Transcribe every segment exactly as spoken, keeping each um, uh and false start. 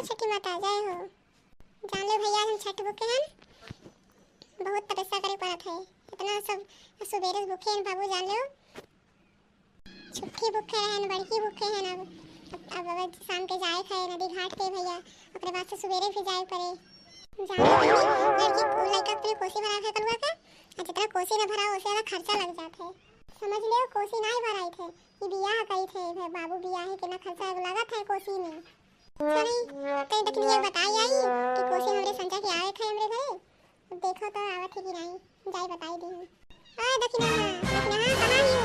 छठी माता जय हो। जान लेव भइया, हम छठ भूखे हन, बहुत तपस्या करे पड़त है। इतना सब सुबेरे से भूखे हन बाबू, जान लेव। छुट्टी भूखे रहन, बड़की भूखे हन। अब, अब, अब शाम के जाए क है नदी घाट पे भइया, ओकरे बाद से सुबेरे भी जाए पड़े। जान लेव बहिनी, लड़की, लड़का अपने कोसी भराए है कलुआ के, आ जितना कोसी न भरा, ओसे ज्यादा खर्चा लग जात है। समझ लेव, कोसी नाहीं भराई थे, ई बियाह करी थे, बाबू बियाह है, कितना खर्चा लागत है कोसी में। चली, तई दखिनिया बताई आई कि कोसी हमरे संचा के आवे क है हमरे घरे। देखो तो आवत है कि नाहीं, जाई बताई दी। अरे दखिना, दखिना, कहाँ ही हो?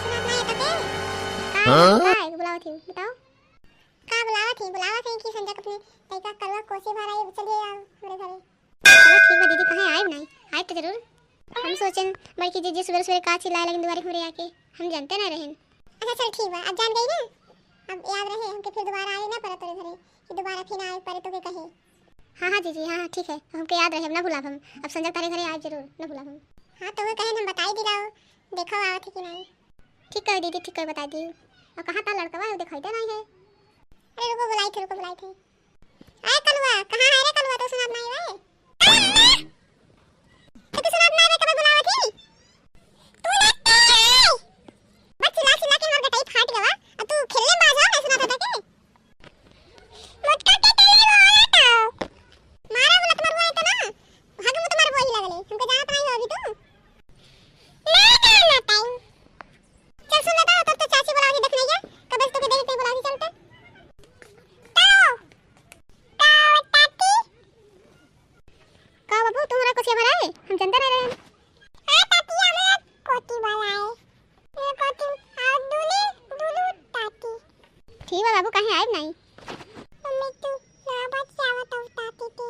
सुनात नाहीं है तके? का है? हाँ? का है? बुलावत ही, बताओ। का बुलावत ही? बुलावत ही कि संचा अपने तई का कलुआ कोसी भराई, चलिए आओ हमरे घरे। चलो ठीक बा दीदी, कहे आइब नाहीं, आइब तो जरूर। हम सोचेन बड़की जीजी सुबेरे सुबेरे का चिल्लाए लगिन दुआरे हमरे आके, हम जानते ना रहेन। अच्छा चल ठीक बा, अब जान गई ना, अब याद रहे हमके फिर दोबारा आवे ना पड़ा तोरे घरे कि दोबारा फिर आवे पड़े तोके कहे। हाँ हाँ जीजी, हाँ हाँ ठीक है, हमके याद रहे, अब ना भुलाब हम, अब संजय तारे घरे आइब जरूर, ना भुलाब हम। हाँ तो वो कहे हम बताई दिलाओ, देखो आवत है कि नाहीं। ठीक कहे दीदी, ठीक कहे, बताई दी। और कहाँ था लड़कवा है, वो दिखाई दे नाहीं है। अरे रुको बुलाई थे, रुको बुलाई थे। अरे कलुआ, कहाँ है रे कलुआ? तो सुनात नाहीं है। तो तू सुनात नाहीं है, कब बुलावत ही? तू ना ते। बस चिल्ला चिल्ला के हमार गटाई फाट गवा। अब तू खेलने में बाज हो, नहीं सुनात था के? मोटका के तले वाला तो। मारा बोला तुम्हार बुआ तो ना। भाग में तुम्हार बुआ ही लगले। हमको जानत नाहीं हो अभी तू। ना, ना, ना, ताऊ। चल सुन लेता हो, तब तो चाची बुलावत ही, देख नहीं है, कब से तोके देखते बुलावत ही, चलते। तो, का ताती? का बाबू, तू हमरा कोसिया भराए? हम जनता ना रहे। हाँ ताती, हमरा कोती बुलाए। ये कोती, आ, दूनी, दूनी ताती। ठीक बा बाबू, काहे आइब नाहीं? मम्मी, तू ना बतियावा तो ताती के।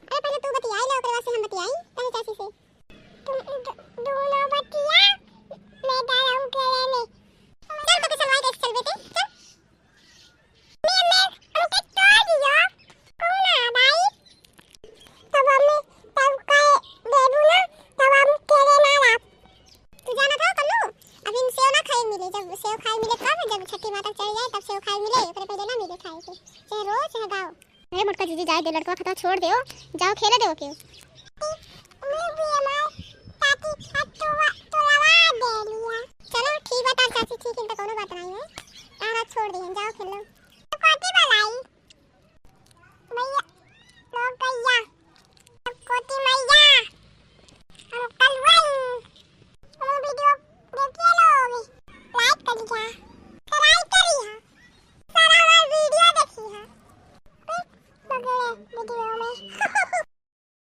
अरे पहले तू बतियाई ले, ओकरे बाद से हम बतियाई, तनी चाची से। तुम दो-, दोनों बतिया, मैं डालूं गले में। चल, तो चलवाई कैसे चल बेटे, चल। मैं, मैं, हमके तोड़ दियो। कौन है भाई? तब हमें, तब कहे देबू ना, तब हम तेरे ना रात। तू जाना था कल्लू, अभी सेव ना खाए मिले, जब सेव खाए मिले तब, जब छठी माता चढ़ जाए तब सेव खाए मिले, ओकरे पहले ना मिले खाए के। चाहे रोज, चाहे गाओ। अरे मोटका जीजी, जाए दे, लड़कवा खतवा छोड़ दे, ओ, जाओ खेले दे ओके। चलो ठीक बा तार चाची, ठीक है, तो कोनो बात नहीं है, तारा छोड़ दे, जाओ खेल लो। तो कोती बुलाई? भैया, लोग गैया, कोती मैया, हम कल वही, वो वीडियो देखिए लोग, लाइक करिए, सब्सक्राइब करिए, सारा हमारा वीडियो देखिए, फिर अगले वीडियो में।